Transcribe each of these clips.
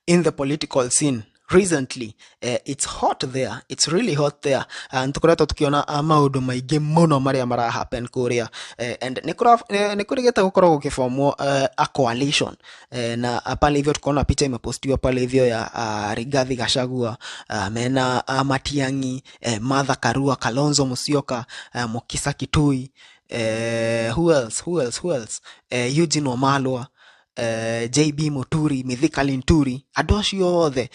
In the political scene recently. It's hot there, it's really hot there, and tukoretwo tukiona maundu maingi muno maria mara happen kuria, and nĩ kũrĩgĩte gũkorwo gũkĩbomwo a coalition, na pale hivyo tukaona picha imepostiwa pale hivyo ya Rigathi Gachagua mena Matiang'i, Martha Karua, Kalonzo Musyoka, Mukisa Kitui, who else, who else, who else, Eugene Wamalwa, JB Muturi, Mithika Linturi, andũ acio othe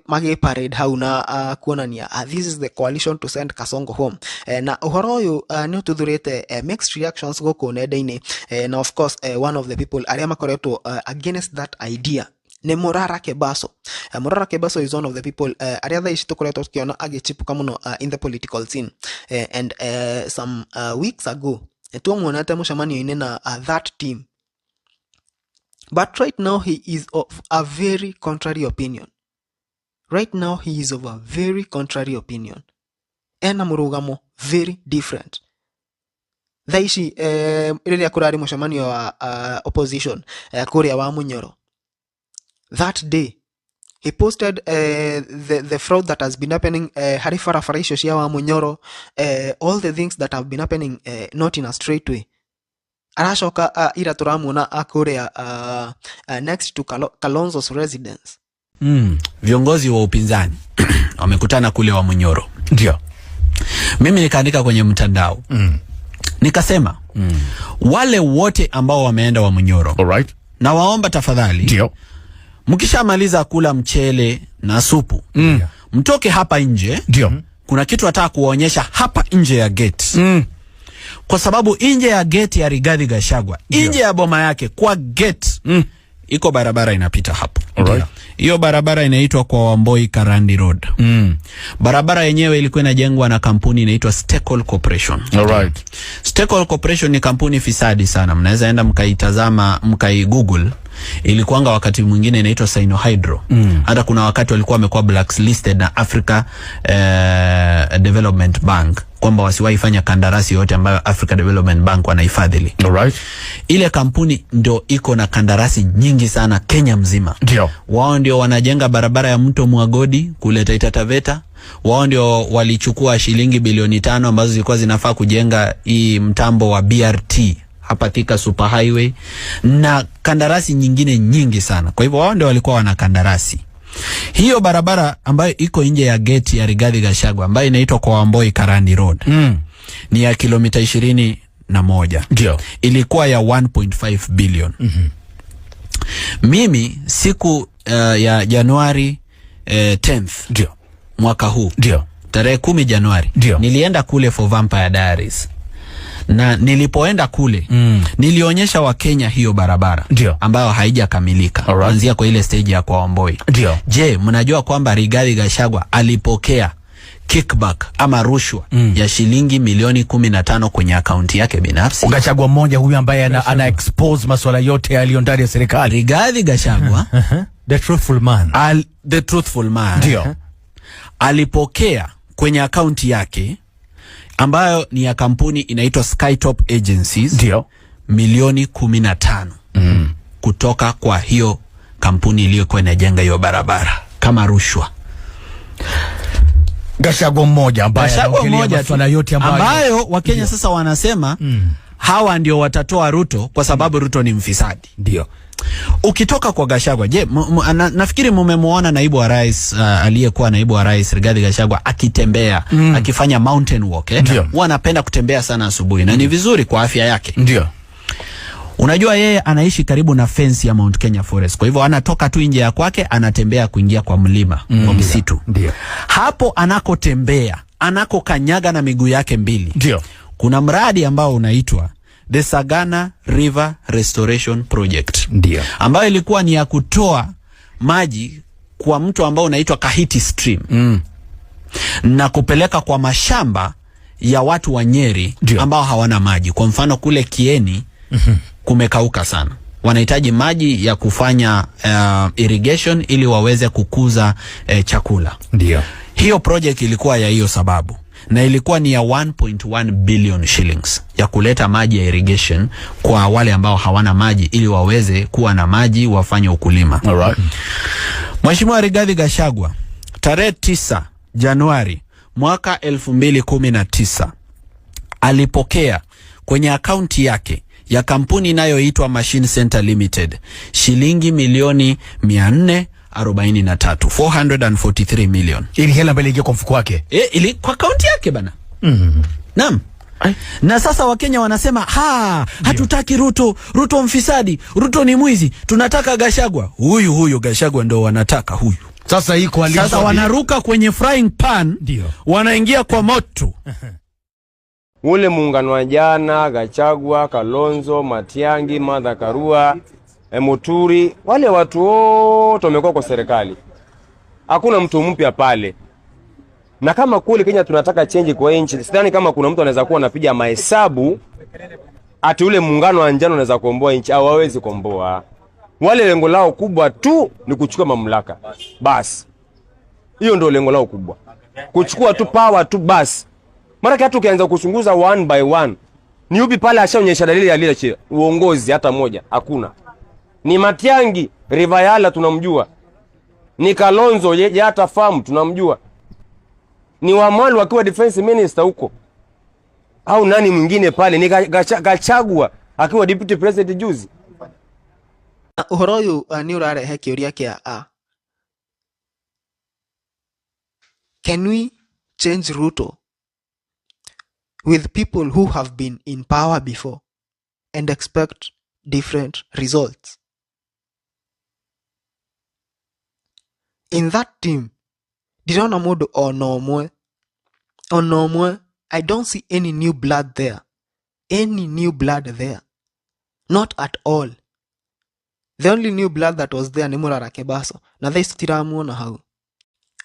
magĩ parade hau na kuonania this is the coalition to send Kasongo home. Na ũhoro ũyũ nĩ ũtuthũrĩte mixed reactions gũkũ nenda-inĩ, na of course one of the people arĩa makoretwo against that idea nĩ Morara Kebaso. Morara Kebaso is one of the people arĩa thaa ici tũkoretwo tukiona agĩchipuka mũno in the political scene, and some weeks ago tuomuonete mũcemanio-inĩ na that team, but right now he is of a very contrary opinion. Right now he is of a very contrary opinion. Ena mũrũgamo very different. Thaa ici rĩrĩa kũrarĩ mũcemanio wa opposition kũrĩa wa Munyoro, that day he posted the fraud that has been happening harĩ barabara icio cia wa Munyoro, all the things that have been happening not in a straight way. Aracoka ira tũramuona kũrĩa next to Kalonzo's residence. Viongozi wa upinzani wamekutana kule wa Munyoro. Ndio. Mimi nikaandika kwenye mtandao nikasema wale wote ambao wameenda wa Munyoro, na waomba tafadhali, mkishamaliza kula mchele na supu mtoke hapa nje. Kuna kitu nataka kuwaonyesha hapa nje ya gate kwa sababu nje ya gate ya Rigathi Gachagua, nje ya boma yake kwa gate iko barabara inapita hapo. Hiyo barabara inaitwa kwa Wamboi Karandi Road. Barabara yenyewe ilikuwa inajengwa na kampuni inaitwa Stecol Corporation. Stecol Corporation ni kampuni fisadi sana, mnaweza enda mkaitazama, mkai-Google. Ilikuanga wakati mwingine inaitwa Sinohydro. Hata kuna wakati walikuwa wamekuwa blacklisted na Africa Development Bank kwamba wasiwahi fanya kandarasi yote ambayo Africa Development Bank wanaifadhili. Ile kampuni ndio iko na kandarasi nyingi sana Kenya mzima. Wao ndio wanajenga barabara ya mto Mwagodi kule Taita Taveta. Wao ndio walichukua shilingi bilioni 5 ambazo zilikuwa zinafaa kujenga hii mtambo wa BRT hapa Thika Super Highway na kandarasi nyingine nyingi sana. Kwa hivyo wao ndio walikuwa wana kandarasi hiyo barabara ambayo iko nje ya gate ya Rigathi Gachagua ambayo inaitwa kwa Wamboi Karandi Road ni ya kilomita 21. Ilikuwa ya 1.5 billion. Mimi siku ya Januari 10th mwaka huu, tarehe 10 Januari, nilienda kule for Vampire Diaries, na nilipoenda kule nilionyesha Wakenya hiyo barabara ambayo haijakamilika kuanzia kwa ile stage ya kwa Wamboi. Je, mnajua kwamba Rigathi Gachagua alipokea kickback ama rushwa ya shilingi milioni 15 kwenye akaunti yake binafsi? Gachagua mmoja huyu ambaye ana expose masuala yote yaliyo ndani ya serikali. Rigathi Gachagua, The truthful man. The truthful man, alipokea kwenye akaunti yake ambayo ni ya kampuni inaitwa Skytop Agencies milioni 15 kutoka kwa hiyo kampuni iliyokuwa inajenga hiyo barabara kama rushwa. Gachagua mmoja ambaye Gachagua anaongelea mmoja tu masuala yote ambayo, ambayo Wakenya sasa wanasema hawa ndio watatoa Ruto kwa sababu Ruto ni mfisadi. Ukitoka kwa Gachagua, je, nafikiri mumemwona naibu wa rais, aliyekuwa naibu wa rais Rigathi Gachagua akitembea akifanya mountain walk, eh? Ndio. Huwa anapenda kutembea sana asubuhi na ni vizuri kwa afya yake. Unajua yeye anaishi karibu na fence ya Mount Kenya Forest. Kwa hivyo anatoka tu nje ya kwake, anatembea kuingia kwa mlima, kwa msitu. Hapo anakotembea, anakokanyaga na miguu yake mbili, kuna mradi ambao unaitwa the Sagana River Restoration Project ambayo ilikuwa ni ya kutoa maji kwa mto ambao unaitwa Kahiti Stream na kupeleka kwa mashamba ya watu wa Nyeri ambao hawana maji. Kwa mfano kule Kieni kumekauka sana, wanahitaji maji ya kufanya irrigation ili waweze kukuza chakula. Hiyo project ilikuwa ya hiyo sababu na ilikuwa ni ya 1.1 billion shillings ya kuleta maji ya irrigation kwa wale ambao hawana maji ili waweze kuwa na maji wafanye ukulima. Mheshimiwa Rigathi Gachagua tarehe 9 Januari mwaka 2019 alipokea kwenye akaunti yake ya kampuni inayoitwa Machine Center Limited shilingi milioni 443, 443 million. Ili hela ambayo iliingia kwa mfuko wake. Ili kwa akaunti yake bana. Naam. Na sasa Wakenya wanasema hatutaki Ruto, Ruto mfisadi, Ruto ni mwizi, tunataka Gachagua. Huyu huyu Gachagua ndo wanataka huyu. Sasa hii coalition Sasa wanaruka kwenye frying pan, Ndio. wanaingia kwa moto. Ule muungano wa jana, Gachagua, Kalonzo, Matiang'i, Martha Karua, Muturi, wale watu wote wamekuwa kwa serikali, hakuna mtu mpya pale. Na kama kule Kenya tunataka change kwa nchi, sidhani kama kuna mtu anaweza kuwa anapiga mahesabu ati ule muungano wa njano unaweza kuomboa nchi. Hawawezi kuomboa. Wale lengo lao kubwa tu ni kuchukua mamlaka, basi. Hiyo ndio lengo lao kubwa, kuchukua tu power tu basi. Maana hata ukianza kuchunguza one by one, ni yupi pale ashaonyesha dalili ya leadership, uongozi hata moja? Hakuna. Ni Matiang'i River Yala tunamjua, ni Kalonzo Yatta Farm tunamjua, ni Wamalwa akiwa defense minister huko, au nani mwingine pale, ni Gachagua akiwa deputy president juzi. Na ũhoro ũyũ nĩ ũrarehe kĩũria kĩa can we change Ruto with people who have been in power before and expect different results? In that team, ndirona mũndũ ona ũmwe, ona ũmwe. I don't see any new blood there. Any new blood there. Not at all. The only new blood that was there ni Murara Kebaso. Na thaa ici tũtiramuona hau.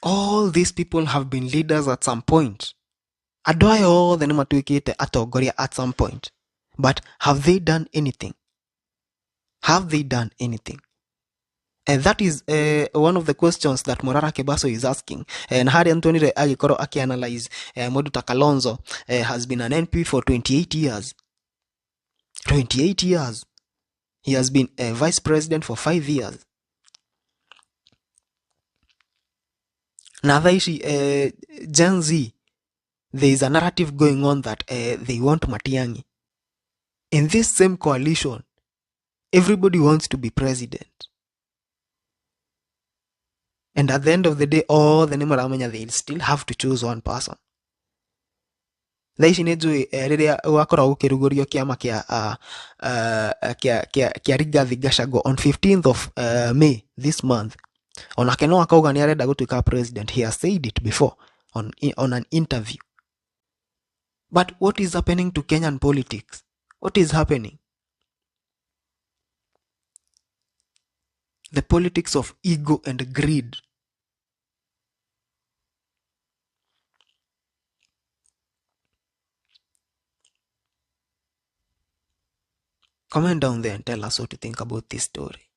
All these people have been leaders at some point. Andũ aya othe nĩ matuĩkĩte atongoria at some point. But have they done anything? Have they done anything? And that is one of the questions that Morara Kebaso is asking. Na harĩa nĩtuonire agĩkorwo akĩanalyze mũndũ ta Kalonzo has been an MP for 28 years. 28 years. He has been a vice president for 5 years. Na thaa ici Gen Z, there is a narrative going on that they want Matiang'i. In this same coalition, everybody wants to be president. And at the end of the day, all the nĩmaramenya they'll still have to choose one person. Thaa ici nĩ njũĩ rĩrĩa gwakorwo gũkĩrugũrio kĩama kĩa Rigathi Gachagua on 15th of May this month, onake no akauga nĩ arenda gũtuĩka president. He has said it before on an interview. But what is happening to Kenyan politics? What is happening? The politics of ego and greed. Comment down there and tell us what you think about this story.